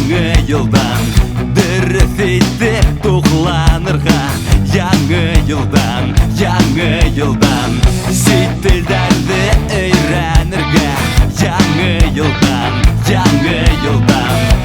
Яңы йылдан дөрөҫ итеп туҡланырға. Яңы йылдан, яңы йылдан сит телдәрҙе өйрәнергә. Яңы йылдан, яңы йылдан.